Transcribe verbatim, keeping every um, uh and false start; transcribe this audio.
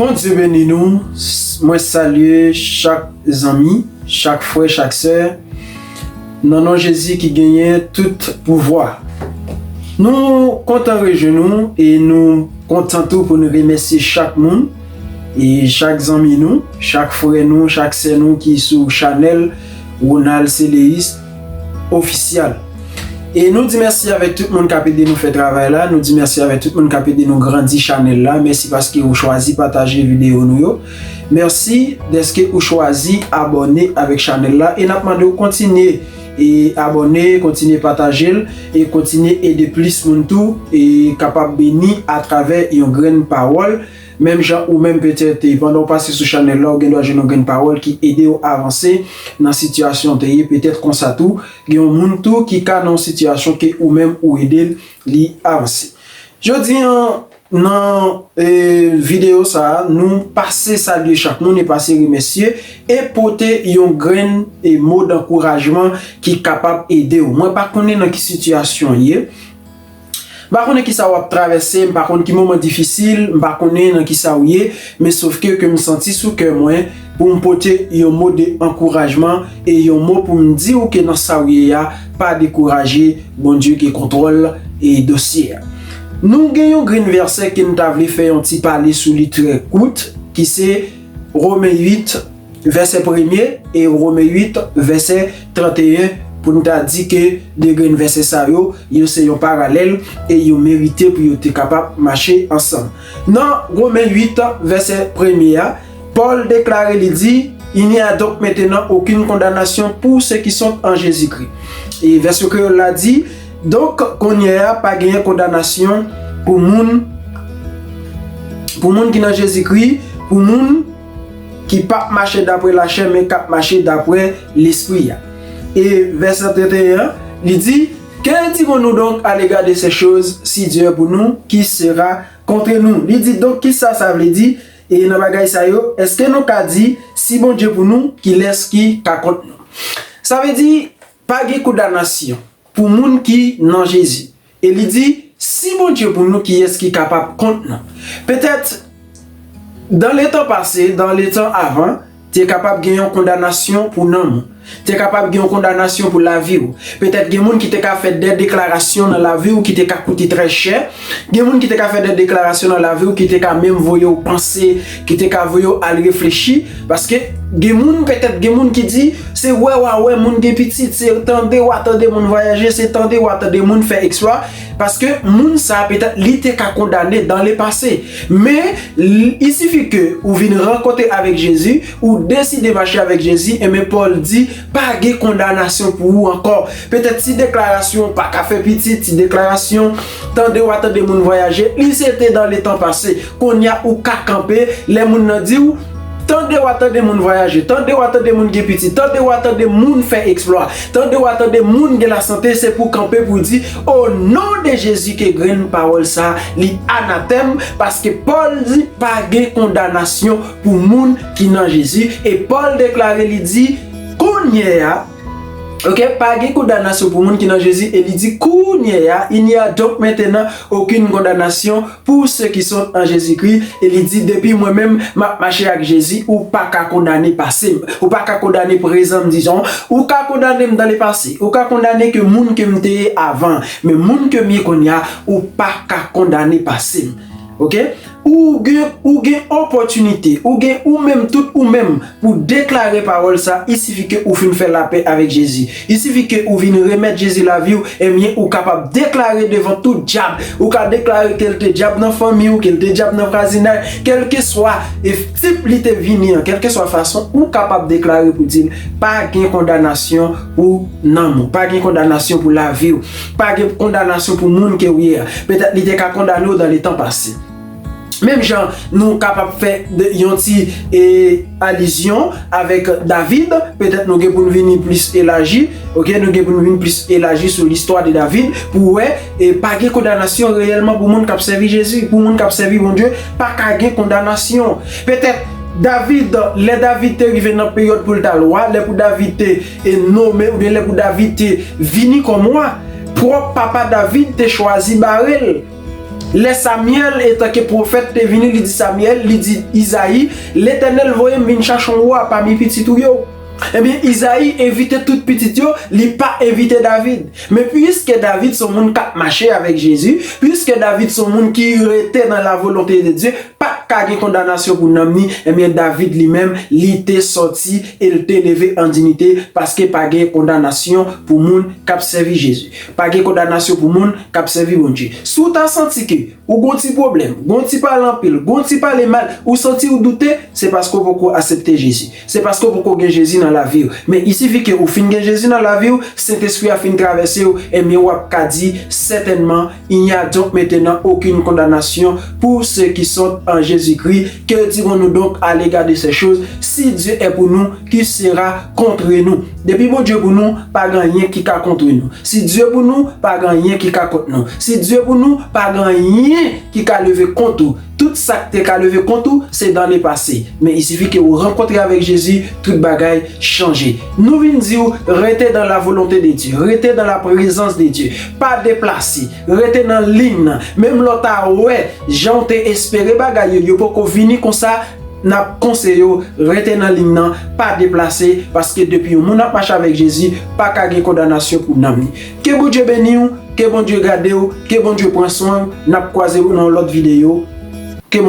Bondye beni nou. Mwen salye chak zanmi, chak frè, chak sè, nan non Jezi ki genyen tout pouvwa. Nou kontan rejwenn nou e nou kontan tou pou nou remèsye chak moun e chak zanmi nou, chak frè nou, chak sè nou ki sou chanèl Ronald Celeus Official. E nou di mèsi avèk tout moun k ap ede nou fè travay la. Nou di mèsi avèk tout moun k ap ede nou grandi chanèl la. Mèsi paske ou chwazi pataje videyo nou yo. Mèsi dèske ou chwazi abòne avèk chanèl la. E n ap mande w kontinye e abòne, kontinye pataje l e kontinye ede plis moun tou e kapab beni atravè yon grenn pawòl. Menm jan ou menm petèt, pandan w pase sou chanèl la, ou gen dwa jwenn yon grenn pawòl ki ede w avanse nan sitiyasyon w te ye. Petèt konsa tou, gen yon moun tou ki ka nan yon sitiyasyon ke ou menm ou ede l, li avanse. Jodi a, nan e, videyo sa a, nou pase salye chak moun e pase remèsye e pote yon grenn e, mo dankourajman ki kapab ede w. Mwen pa konnen nan ki sitiyasyon w ye. M pa konnen kisa w ap travèse, m pa konn ki moman difisil, m pa konnen nan kisa w ye, men sofke ke m santi sou kè mwen pou m pote yon mo de ankourajman e yon mo pou m di w ke nan sa w ye a, pa dekouraje, Bondye gen kontwòl e dosye a. Nou gen yon grenn vèsè ke m ta vle fè yon ti pale sou li trè kout, ki se Women uit, vèsè premye e Women uit, vèsè tranteyen, pou n ta di ke de grenn vèsè sa yo, yo se yon paralèl e yo merite pou yo te kapab mache ansanm. Nan Women uit, vèsè premye a, Pòl deklare, li di, Il n'y a donc maintenant aucune condamnation pour ceux qui sont en Jésus-Christ. E vèsè kreyòl la di, donk, kounye a, pa genyen kondanasyon pou moun, pou moun ki nan Jezikri, pou moun ki p ap mache dapre lachè, men k ap mache dapre Lespri a. E vèsè tranteyen an, li di, Que dirons-nous donc à l'égard de ces choses? Si Dieu est pour nous, qui sera contre nous? Li di, donk, kisa sa vle di? E nan bagay sa yo, èske nou ka di, si Bondye pou nou, kilès ki ka kont nou? Sa vle di, pa gen kondanasyon pou moun ki nan Jezi. E li di, si Bondye pou nou, kiyès ki kapab kont nou? Petèt, dan letan pase, dan letan avan, te kapab gen yon kondanasyon pou nanm ou. Te kapab gen yon kondanasyon pou lavi w. Petèt gen moun ki te ka fè de deklarasyon nan lavi w ki te ka koute trè chè. Gen moun ki te ka fè de deklarasyon nan lavi w ki te ka menm voye w panse, ki te ka voye w al reflechi. Paske gen moun, petèt gen moun ki di, se wè w a wè moun gen pitit, se tande w a tande moun vwayaje, se tande w a tande moun fè eksplwa. Paske moun sa a, petèt, li te ka kondane dans le passé. Men, l-, il suffit que ou vin rankontre avèk Jezi, ou deside mache avèk Jezi, enben, Pòl di, pa gen kondanasyon pou ou ankò. Petèt, si deklarasyon pa ka fè pitit, si deklarasyon tande w a tande moun vwayaje, li se te dans le temps passé. Kounye a, ou ka kanpe, lè moun nan di w, tande w a tande moun vwayaje, tande w a tande moun gen pitit, tande w a tande moun fè eksplwa, tande w a tande moun gen lasante, se pou kanpe pou di, o non de Jezi, ke grenn pawòl sa, li anatèm, paske Pòl di, pa gen kondanasyon pou moun ki nan Jezi. E Pòl deklare, li di, kounye a, ok, pa gen kondanasyon pou moun ki nan Jezi. E li di, kounye a, il n'y a donc maintenant aucune condamnation pour ceux qui sont en Jésus-Christ. E li di, depi mwen menm, m ap mache ak Jezi, ou pa ka kondane pase m. Ou pa ka kondane prezan m, dijon. Ou ka kondane m dans le passé. Ou ka kondane ke moun ke m te ye avan. Men moun ke m ye kounye a, ou pa ka kondane pase m. Ok? Ou gen, ou gen opòtinite, ou gen ou menm, tout ou menm, pou deklare pawòl sa, il suffit que ou fin fè lapè avèk Jezi. Il suffit que ou vin remèt Jezi lavi w, ebyen, ou kapab deklare devan tout dyab. Ou ka deklare ke l te dyab nan fanmi w, ke l te dyab nan vwazinay, kèlkeswa e tip li te vini an, kèlkeswa fason, ou kapab deklare pou di l, pa gen kondanasyon pou nanm ou, pa gen kondanasyon pou lavi w, pa gen kondanasyon pou moun ke w ye a. Petèt li te ka kondane w dans le temps passé. Menm jan nou kapab fè de, yon ti e, alizyon avèk David, petèt nou gen pou n vini plis elaji, ok, nou gen pou n vin plis elaji sou listwa de David, pou wè, e pa gen kondanasyon reyèlman pou moun k ap sèvi Jezi, pou moun k ap sèvi Bondye, pa ka gen kondanasyon. Petèt, David, lè David te rive nan peryòd pou l t al wa, lè pou David te e, nome, oubyen lè pou David te vini kòm wa, pwòp papa David te chwazi bare l. Lè Samyèl, etanke pwofèt, te vini, li di Samyèl, li di Izayi, Letènèl voye m vin chache yon wa pami pitit ou yo. Ebyen, Izayi envite tout pitit yo, li pa envite David. Men piske David se yon moun k ap mache avèk Jezi, piske David se yon moun ki rete nan la volonte de Dye, pa t ka gen kondanasyon pou nanm ni, ebyen, David li menm, li te sòti e l te leve an diyite, paske pa gen kondanasyon pou moun k ap sèvi Jezi. Pa gen kondanasyon pou moun k ap sèvi Bondye. Si w ta santi ke ou gon ti pwoblèm, gon ti pale anpil, gon ti pale mal, ou santi w doute, se paske w poko aksepte Jezi. Se paske w poko gen Jezi nan lavi w. Men il suffit ke ou fin gen Jezi nan lavi w, Sentespri a fin travèse w, ebyen w ap ka di, certainement, il n'y a donc maintenant aucune condamnation pour ceux qui sont en Jésus-Christ. Que dirons-nous donc à l'égard de ces choses? Si Dieu est pour nous, qui sera contre nous? Depi Bondye pou nou, pa gen anyen ki ka kont nou. Si Dye pou nou, pa gen anyen ki ka kont nou. Si Dye pou nou, pa gen anyen ki ka leve kont ou. Tout sa k te ka leve kont ou, se dans le passé. Men il suffit ke ou rankontre avèk Jezi, tout bagay chanje. Nou vin di w, rete dans la volonté de Dieu, rete dans la présence de Dieu. Pa deplase, rete nan liy nan. Menm lè w ta wè, jan w te espere bagay yo, yo poko vini konsa, n ap konseye w, rete nan liy nan, pa deplase, paske depi yon moun ap mache avèk Jezi, pa ka gen kondanasyon pou nanm li. Ke Bondye beni w, ke Bondye gade w, ke Bondye pran swen w, n ap kwaze w nan yon lòt videyo. Ke